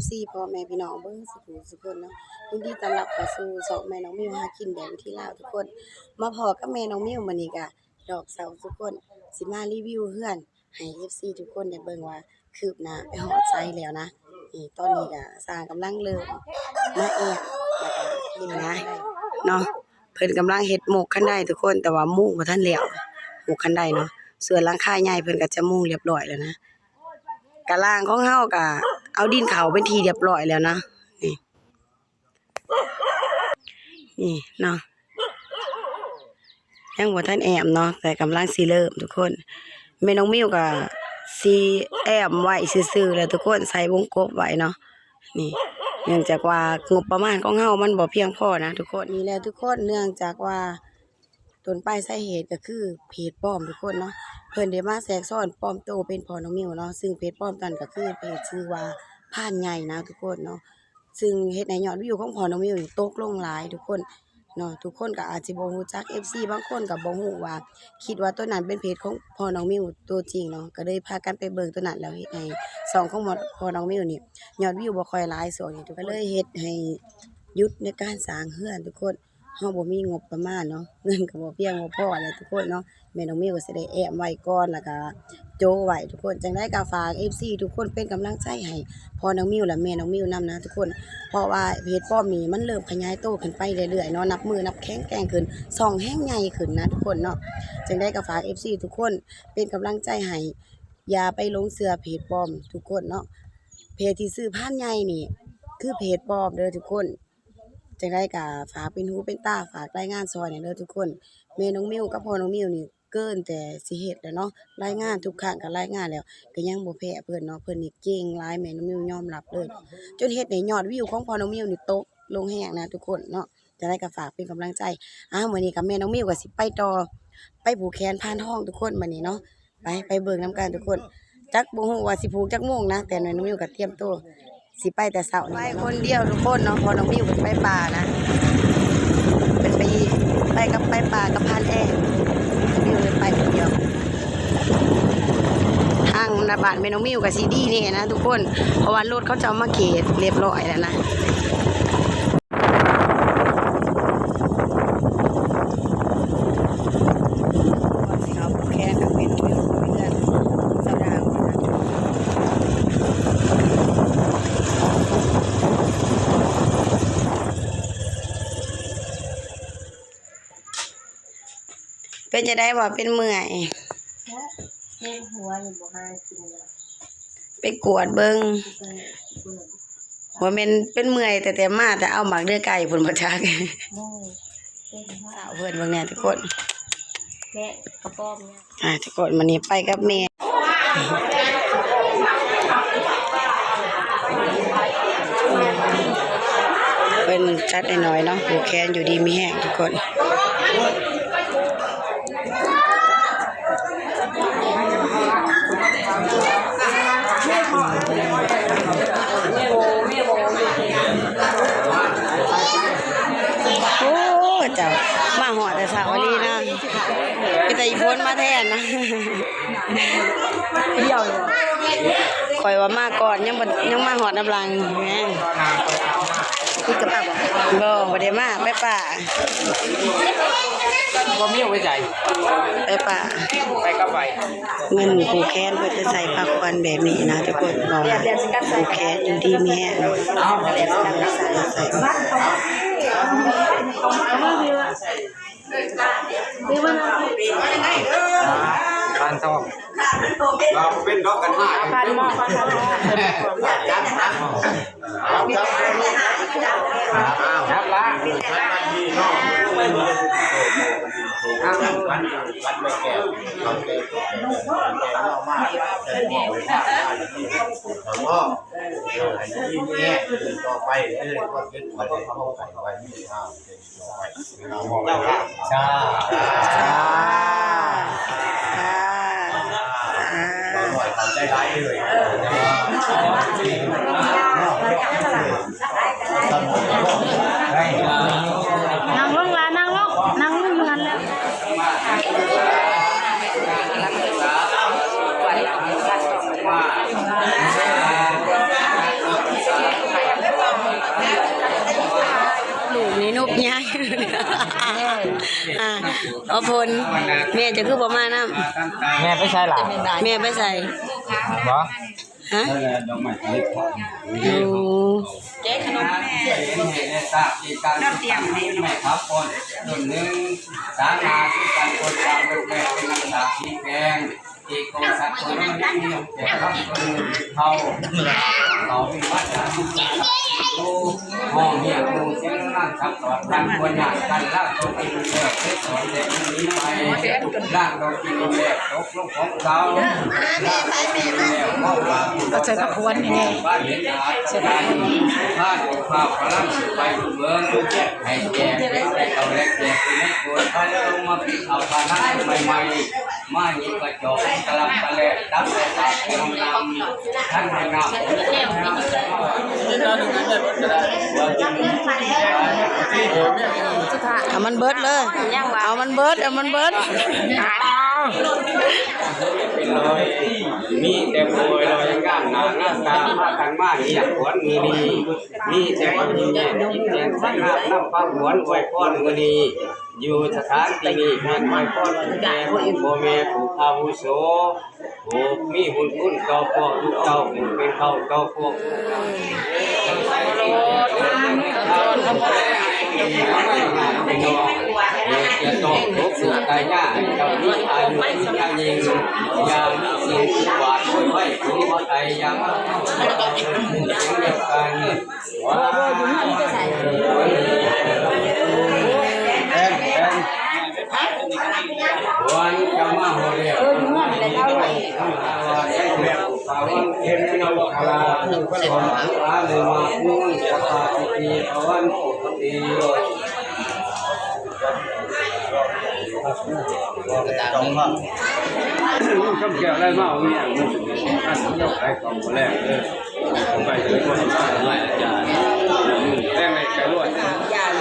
ຊີ ພໍ່ແມ່ພີ່ນ້ອງເບິດສູ່ຜູ້ສູ່ຄົນເນາະ, ຍິນດີຕ້ອນຮັບເຂົ້າສູ່ຊ່ອງແມ່ນ້ອງມິວຫາກິນແບບວິຖີລາວທຸກຄົນ. ມາພໍ້ກັບແມ່ນ້ອງມິວມື້ນີ້ກະດອກເສົາທຸກຄົນ, ຊິມາຣີວິວເຮືອນໃຫ້ເອັຟຊີທຸກຄົນໄດ້ເບິ່ງວ່າຄືບໜ້າໄປຮອດໃສແລ້ວນະ. ນີ້ຕອນນີ້ກະຊ່າງກຳລັງເລີ່ມມາແອ້ມ ແລ້ວກະນີ້ນະເນາະ ເພິ່ນກຳລັງເຮັດໝົກຄັນໄດທຸກຄົນ, ແຕ່ວ່າມຸງບໍ່ທັນແລ້ວ ໝົກຄັນໄດເນາະ. ສ່ວນຫຼັງຄາໃຫຍ່ເພິ່ນກໍຈະມຸງລຽບລ້ອຍແລ້ວນະ. ກະລ່າງຂອງເຮົາກະເອົາດິນເຂົ້າເປັນທີ່ລຽບລ້ອຍແລ້ວນະ. ນີ້ ນີ້ເນາະ ຍັງບໍ່ທັນແອ້ມເນາະ ແຕ່ກຳລັງຊິເລີ່ມທຸກຄົນ. ແມ່ນ້ອງມິວກະຊິແອ້ມໄວ້ຊື່ໆແຫຼະທຸກຄົນ, ໃສ່ວົງກົບໄວ້ເນາະ. ນີ້ ເນື່ອງຈາກວ່າງົບປະມານຂອງເຮົາມັນບໍ່ພຽງພໍນະທຸກຄົນ. ນີ້ແຫຼະທຸກຄົນ, ເນື່ອງຈາກວ່າຕົ້ນປາຍສາເຫດກໍຄືເພຈປອມທຸກຄົນເນາະ, ເພິ່ນໄດ້ມາແຊກຊ້ອນປອມໂຕເປັນພໍ່ນ້ອງມິວເນາະ, ຊຶ່ງເພຈປອມນັ້ນກໍຄືເພຈຊື່ວ່າພານໃຫຍ່ນະທຸກຄົນເນາະ, ຊຶ່ງເຮັດໃຫ້ຍອດວິວຂອງພໍ່ນ້ອງມິວນີ້ຕົກລົງຫຼາຍທຸກຄົນເນາະ. ທຸກຄົນກໍອາດຊິບໍ່ຮູ້ຈັກ, ເອັຟຊີບາງຄົນກໍບໍ່ຮູ້ວ່າ ຄິດວ່າໂຕນັ້ນເປັນເພຈຂອງພໍ່ນ້ອງມິວຕົວຈິງເນາະ, ກໍເລີຍພາກັນໄປເບິ່ງໂຕນັ້ນ ແລ້ວເຮັດໃຫ້ຊ່ອງຂອງ ພໍ່ນ້ອງມິວນີ້ຍອດວິວບໍ່ຄ່ອຍຫຼາຍຊ່ວງນີ້ທຸກຄົນ, ກໍເລີຍເຮັດໃຫ້ຢຸດໃນການສ້າງເຮືອນທຸກຄົນ. ເຮົາບໍ່ມີງົບປະມານເນາະ, ເງິນກໍບໍ່ພຽງບໍ່ພໍແຫຼະທຸກຄົນເນາະ. ແມ່ນ້ອງມິວກໍຊິໄດ້ແອ້ມໄວ້ກ່ອນ ແລ້ວກໍໂຈະໄວ້ທຸກຄົນ. ຈັ່ງໃດກໍຝາກເອັຟຊີທຸກຄົນເປັນກຳລັງໃຈໃຫ້ພໍ່ນ້ອງມິວ ແລະ ແມ່ນ້ອງມິວນຳນະທຸກຄົນ, ເພາະວ່າເພຈປອມນີ້ມັນເລີ່ມຂະຫຍາຍໂຕຂຶ້ນໄປເລື້ອຍໆເນາະ, ນັບມື້ນັບແຂງແກ່ງຂຶ້ນ, ຊ່ອງແຮງໃຫຍ່ຂຶ້ນນະທຸກຄົນເນາະ. ຈັ່ງໃດກໍຝາກເອັຟຊີທຸກຄົນເປັນກຳລັງໃຈໃຫ້, ຢ່າໄປຫຼົງເຊື່ອເພຈປອມທຸກຄົນເນາະ. ເພຈທີ່ຊື່ພານໃຫຍ່ນີ້ຄືເພຈປອມເດີທຸກຄົນ. ຈັ່ງໃດກໍຝາກເປັນຫູເປັນຕາ, ຝາກລາຍງານຊ່ອຍແດ່ເດີທຸກຄົນ. ແມ່ນ້ອງມິວກັບພໍ່ນ້ອງມິວນີ້ເກີນແຕ່ຊິເຮັດແລ້ວເນາະ, ລາຍງານທຸກຄັ້ງກໍລາຍງານແລ້ວ ກໍຍັງບໍ່ແພ້ເພິ່ນເນາະ. ເພິ່ນນີ້ເກັ່ງຫຼາຍ, ແມ່ນ້ອງມິວຍອມຮັບເລີຍ, ຈົນເຮັດໃຫ້ຍອດວິວຂອງພໍ່ນ້ອງມິວນີ້ຕົກລົງແຮງນະທຸກຄົນເນາະ. ຈັ່ງໃດກໍຝາກເປັນກຳລັງໃຈ. ອ້າວ ມື້ນີ້ກໍແມ່ນ້ອງມິວກໍຊິໄປຕໍ່, ໄປຜູກແຂນພານທອງທຸກຄົນ ມື້ນີ້ເນາະ. ໄປ ໄປເບິ່ງນຳກັນທຸກຄົນ. ຈັກບໍ່ຮູ້ວ່າຊິຜູກຈັກໂມງນະ, ແຕ່ນ້ອງມິວກໍຕຽມໂຕຊິໄປແຕ່ເຊົ້ານີ້ແຫຼະເນາະ. ໄປຄົນດຽວທຸກຄົນເນາະ, ເພາະນ້ອງມິວເພິ່ນໄປປ່ານະ, ເພິ່ນໄປ ໄປກັບ ໄປປ່າກັບພານແອ. ນ້ອງມິວເລີຍໄປຄົນດຽວ. ທາງໜ້າບ້ານແມ່ນ້ອງມິວກໍຊິດີແດ່ນະທຸກຄົນ, ເພາະວ່າລົດເຂົາເຈົ້າມາເຂດລຽບຮ້ອຍແລ້ວນະ. ກ່ອນຊິເຂົ້າຜູກແຂນກັບແມ່ນ້ອງມິວ ເຮືອນສາວດາວນະ. ເປັນຈັ່ງໃດບໍ່? ເປັນເມື່ອຍ? ເຈັບຫົວຢູ່ ບໍ່ຫາກິນແລ້ວ. ໄປກວດເບິ່ງ. ບໍ່ແມ່ນເປັນເມື່ອຍແຕ່ ແຕ່ມາແຕ່ເອົາໝາກເດືອໄກ່ພຸ້ນບໍ່ຈັກ. ໂອ້ຍ ເປັນເພິ່ນເບິ່ງແດ່ທຸກຄົນ. ແມ່ກະປອມເນຍ. ອ່າ ທຸກຄົນ ມື້ນີ້ໄປກັບແມ່. ເພິ່ນຈັດໃຫ້ໜ້ອຍເນາະ ຜູກແຂນ. ຢູ່ດີມີແຮງທຸກຄົນ. ໂອ້ ເຈົ້າ ມາຮອດແຕ່ເຊົ້າອີ່ຫຼີນະ, ມີແຕ່ອີ່ຝົນມາແທນນະ. ຂ້ອຍວ່າມາກ່ອນ ຍັງບໍ່ ຍັງມາຮອດນຳຫຼັງ. ຕິດກັບປ້າບໍ່? ບໍ່ ບໍ່ໄດ້ມາ ໄປປ່າ. ບໍ່ມີໄປໃສ? ໄປປ່າ. ໄປກັບໃຜ? ເງິນຜູກແຂນເພິ່ນຈະໃສ່ຜ້າຂວັນແບບນີ້ນະທຸກຄົນ. ຜູກແຂນຢູ່ດີມີແຮງເນາະ. ໃສ່ ໃສ່ ໃສ່ ປານທອງ ເປັນດອກກັນຫ້າ ປານທອງ ຈັບລະ ວັດແມ່ແກ້ວ ເອົາແຕ່ ເອົາແຕ່ເອົາມາ ແຕ່ໝໍ້ໄວ້ ເອົາ ເອີ ໃຫ້ດີແຮງ ຕໍ່ໄປ ເອີ ຄວາມເຈັບປວດ ໃຫ້ເຮົາໄປໄວ ມີ ເອົາ ສາ ສາ ສາ ຂອບໃຈຫຼາຍເດີ. ນັ່ງລົງລະ ນັ່ງລົງ ນັ່ງຢູ່ຫັ້ນແຫຼະ. ອ່າ ເອົາ ຜົນ ແມ່ເຈົ້າຄືບໍ່ມານຳ? ແມ່ໄປໃສລະ? ແມ່ໄປໃສ? ບໍ່ ຮະ? ໂອ້ ແຈກຂະໜົມ ເຮົາຕຽມເດ້ ແມ່ທັບກ່ອນ ຕົ້ນໜຶ່ງ ສາມາຄືກັນ ຄົນຕາມລູກແມ່ເປັນນ້ຳຕາສີແດງ ເອໂກສັດໂກ ແກ່ທັບຄົນເຖົ້າ ເຂົາວິວັດສາທຸການ ຫ້ອງຮຽນໝູ່ເສນາສັກຕອດ ກັນບໍ່ຍາກກັນລາຕົກກິນແລ້ວ ໄປສອນແລ້ວໜີໄປ ລາຕົກກິນແລ້ວຕົກ ເອົາໃສ່ຜັກຄວນນີ້ແດ່ ໃສ່ຜັກຄວນ ພານເອົາພາພະລັງໄປເບິ່ງ ໃຫ້ແກ່ໃຫ້ເຂົາແລະແກ່ໃນໂກນ ພາເອົາມາປິດເອົາພາໃໝ່ໆ ມາຍິບກະຈອກກະລຳກະແລະ ຕັກໃສ່ປາກນ້ຳ ທັນໃຫ້ນ້ຳ ເອົາມັນເບິດເລີຍ ເອົາມັນເບິດ ເອົາມັນເບິດ. ເປັນຮ້ອຍ ມີແຕ່ຜູ້ລອຍງາມໜ້າງາມຕາ ພາກັນມາຮຽກຂວັນມື້ນີ້ ມີແຕ່ຄົນຍິ້ມແຍ້ມ ຍິ້ມແຍ້ມໃສງາມ ນຳພາຂວັນອວຍພອນມື້ນີ້ ຢູ່ສະຖານທີ່ນີ້ ແມ່ນອວຍພອນແກ່ພໍ່ແມ່ຜູ້ອາວຸໂສ ຜູ້ມີບຸນຄຸນຕໍ່ພວກເຈົ້າ ເປັນເຂົ້າຕໍ່ພວກ ຈະຕ້ອງຕົກສຸກຕາຍຍາກ ໃຫ້ເຈົ້າມີອາຍຸຍືນຍາວ ມີສິ່ງທີ່ຫວາດໂວຍໄວ້ ສົມຫວັງໃດຢ່າງເຮົາທັງຫຼາຍ ເຊັ່ນດຽວກັນ ແອນ ແອນ ວັນຈະມາຮອດແລ້ວ ເອີ ຢູ່ເຮືອນນີ້ແຫຼະ ເອົາໄວ້ ສາວັນເພັນ ເຈົ້າຄະລາ ສອງ ອານຸມາ ໜຶ່ງ ສະຕາ ສິບ ປີ ພະວັນ ປົກກະຕິ ຄຳແກ້ວໄດ້ມາເອົາເມຍ ອັນເຈົ້າຂາຍຂອງບໍ່ແລກເດີ ສະບາຍດີບໍ່? ສະບາຍອາຈານ ແຕ່ງໃຫ້ໄກລວດ ຢ້ານເ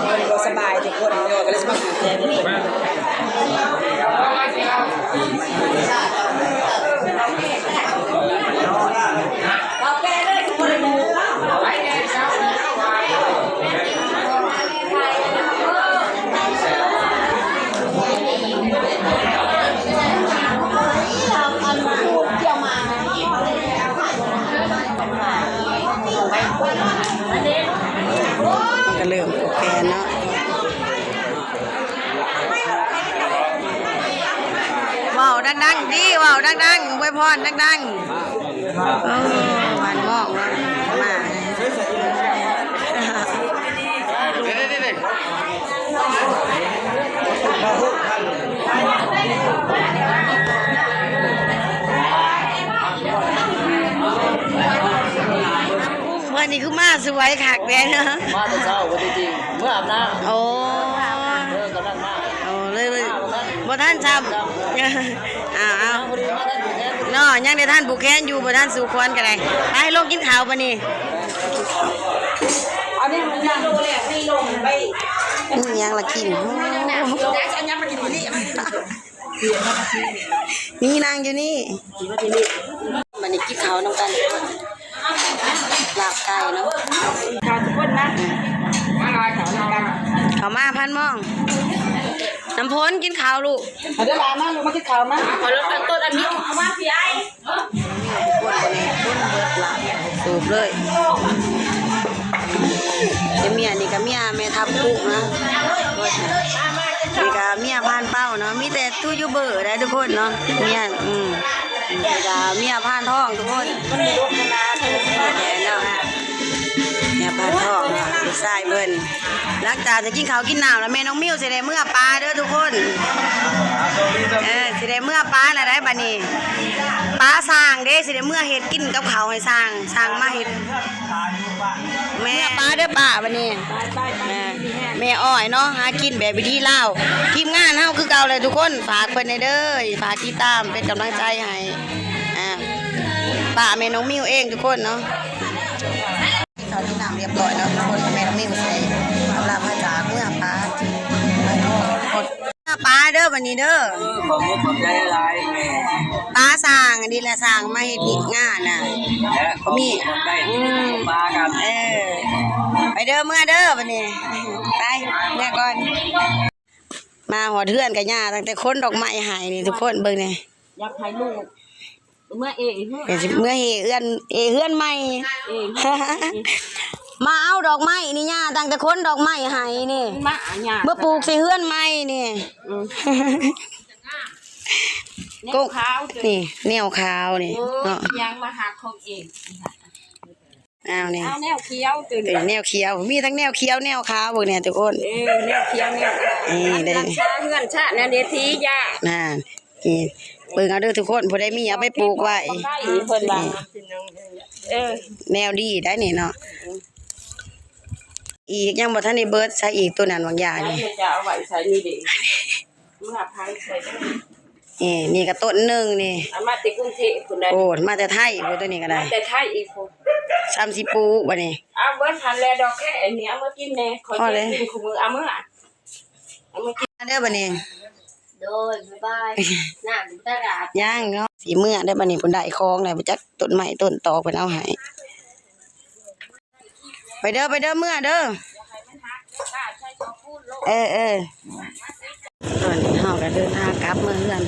ພິ່ນບໍ່ສະບາຍທຸກຄົນ ກໍເລີຍຊິມາປູກແກຢູ່ນີ້ ກໍເລີ່ມຜູກແຂນເນາະ. ເວົ້າດັງໆຕິ ເວົ້າດັງໆ ອວຍພອນດັງໆ. ໂອ້ ບ້ານໝອກເນາະ ມາ ມື້ນີ້ຄືມາສວຍຄັກແທ້ເນາະ ມາແຕ່ເຊົ້າ ບໍ່ໄດ້ຈິງ ເມືອອາບນ້ຳ ໂອ້ ເອີ ກຳລັງມາ ໂອ້ ເລີຍ ມາບໍ່ທັນ ບໍ່ທັນຊ້ຳ ເອົາ ເອົາ ພໍດີມາທັນຜູກແຂນ ເນາະ ຍັງໄດ້ທັນຜູກແຂນຢູ່ ບໍ່ທັນສູ່ຂວັນກໍໄດ້ ໄປລົງກິນເຂົ້າບາດນີ້ ອັນນີ້ມັນຍັງ ນີ້ຍັງລະກິນ ໂອ້ ນີ້ນັ່ງຢູ່ນີ້ ບາດນີ້ກິນເຂົ້ານຳກັນ ລາບໄກ່ເນາະ ເຂົ້າທຸກຄົນນະ ມາເຂົ້ານຳກັນ ເຂົ້າມາ ພັນມອງ ນ້ຳຝົນ ກິນເຂົ້າລູກ ມາເດີຫຼານ ມາລູກ ມາກິນເຂົ້າມາ ຂໍລົດຕົ້ນອັນນີ້ ເອົາມາພີ່ອ້າຍ ຄົນນີ້ຄົນເບິດລະ ສູບເລີຍ ແຕ່ເມຍນີ້ກໍເມຍແມ່ທັບກຸນະ ນີ້ກໍເມຍພານເປົ້າເນາະ ມີແຕ່ຢູທູບເບີໄດ໋ທຸກຄົນເນາະ ເມຍ ອືມ ນີ້ກໍເມຍພານທອງທຸກຄົນ ແມ່ນແລ້ວ ເມຍພານທອງເນາະ ລູກຊາຍເພິ່ນ ຫຼັງຈາກຈະກິນເຂົ້າກິນນ້ຳແລ້ວ ແມ່ນ້ອງມິວຊິໄດ້ເມືອປາເດີທຸກຄົນ ເອີ ຊິໄດ້ເມືອປາແລ້ວໄດ໋ບາດນີ້ ປາຊ່າງເດ້ ຊິໄດ້ເມືອເຮັດກິນກັບເຂົ້າໃຫ້ຊ່າງ ຊ່າງມາເຮັດ ແມ່ ເມືອປາເດີປ້າບາດນີ້ ແມ່ອ້ອຍເນາະ ຫາກິນແບບວິຖີລາວ ທີມງານເຮົາຄືເກົ່າແຫຼະທຸກຄົນ ຝາກເພິ່ນແດ່ເດີ ຝາກຕິດຕາມເປັນກຳລັງໃຈໃຫ້ ອ່າ ປ້າແມ່ນ້ອງມິວເອງທຸກຄົນເນາະ. ເຂົ້າກິນນ້ຳຮຽບຮ້ອຍແລ້ວທຸກຄົນ ແມ່ນ້ອງມິວຊິໄດ້ອຳລາພາຈາກເມືອປາ ເມືອປາເດີບາດນີ້ເດີ ເອີ ຂອບຄຸນຂອບໃຈຫຼາຍແມ່ ປາຊ່າງ ອັນນີ້ແຫຼະຊ່າງມາເຮັດງານນະ ແລະ ກໍມີ ຂອບໃຈ ອືມ ປາກັນ ເອີ ໄປເດີ ເມືອເດີບາດນີ້ ໄປ ເມືອກ່ອນ. ມາຮອດເຮືອນກໍຍ່າຕັ້ງແຕ່ຂົນດອກໄມ້ໃຫ້ນີ້ ທຸກຄົນເບິ່ງແດ່. ຢາກໃຫ້ລູກເມືອເອເຮືອນ ເປັນຊິເມືອເອເຮືອນ ເອເຮືອນໃໝ່. ເອ ມາເອົາດອກໄມ້ນີ້ ຍ່າຕັ້ງແຕ່ຂົນດອກໄມ້ໃຫ້ນີ້ ມາຫາຍາ ເມືອປູກໃສ່ເຮືອນໃໝ່ນີ້. ອືມ ແນວຂາວ ນີ້ແນວຂາວນີ້ ໂອ້ຍ ເນາະ ຍັງມາຫາຂອງເອງ. ອ້າວ ນີ້ ອ້າວ ແນວຂຽວ ຕົວນີ້ແນວຂຽວ ມີທັງແນວຂຽວແນວຂາວ ເບິ່ງແດ່ທຸກຄົນ. ເອີ ແນວຂຽວແນວຂາວ ນີ້ໄດ້ ຮັກສາເຮືອນຊາດແນວເດທີຢາ ນັ້ນ ນີ້ ເບິ່ງເອົາເດີທຸກຄົນ ຜູ້ໃດມີເອົາໄປປູກໄວ້ ເພິ່ນວ່າ ນີ້ ເອີ ແນວດີໄດ໋ນີ້ເນາະ. ອີກ ຍັງບໍ່ທັນໄດ້ເບິດ ໃສ່ອີກ ຕົວນັ້ນຫວ່າງຢານີ້ ຈະເອົາໄວ້ໃສ່ນີ້ເດ້. ເມືອໃຜໃສ່ ນີ້ ນີ້ກໍຕົ້ນໜຶ່ງນີ້ ເອົາມາແຕ່ກຸງເທບພຸ້ນໃດ໋. ໂອ້ ມາແຕ່ໄທພຸ້ນ ຕົວນີ້ກໍໄດ້ ມາແຕ່ໄທອີກພຸ້ນ ສ່ຳຊິປູກບັດນີ້. ເອົາເບິດຫັ້ນແຫຼະ ດອກແຄນີ້ ເອົາມາກິນແດ່ ຂ້ອຍກິນຄູ່ມື້ ເອົາເມືອ ເອົາມາກິນເດີບັດນີ້. ໂດຍ ບາຍບາຍ ນ້ຳຕະຫຼາດ ຍັງເນາະ ຊິເມືອໄດ້ບັດນີ້ ພຸ້ນ ໄດ້ຂອງແລ້ວ ບໍ່ຈັກຕົ້ນໄມ້ຕົ້ນຕອກເພິ່ນເອົາໃຫ້. ໄປເດີ ໄປເດີ ເມືອເດີ ເອີ ເອີ. ຕອນນີ້ເຮົາກໍເດີນທາງກັບເມືອເຮືອນ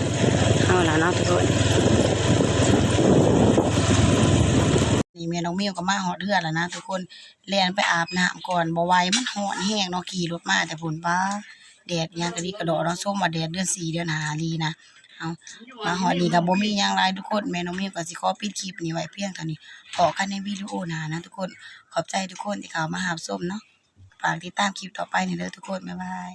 ເຮົາແລ້ວເນາະທຸກຄົນ. ນີ້ແມ່ນ້ອງມິວກໍມາຮອດເຮືອນແລ້ວນະທຸກຄົນ ແລ່ນໄປອາບນ້ຳກ່ອນ ບໍ່ໄຫວ ມັນຮ້ອນແຮງເນາະ ຂີ່ລົດມາແຕ່ພຸ້ນ ປ້າ ແດດຫຍັງກະດິກະດໍເນາະ ສົມວ່າແດດເດືອນສີ່ເດືອນຫ້າອີ່ຫຼີນະ. ເອົາ ມາຮອດນີ້ກໍບໍ່ມີຫຍັງຫຼາຍທຸກຄົນ ແມ່ນ້ອງມິວກໍຊິຂໍປິດຄລິບນີ້ໄວ້ພຽງເທົ່ານີ້ ພໍ້ກັນໃນວິດີໂອໜ້ານະທຸກຄົນ. ຂອບໃຈທຸກຄົນທີ່ເຂົ້າມາຮັບຊົມເນາະ ຝາກຕິດຕາມຄລິບຕໍ່ໄປນີ້ເດີທຸກຄົນ ບາຍບາຍ.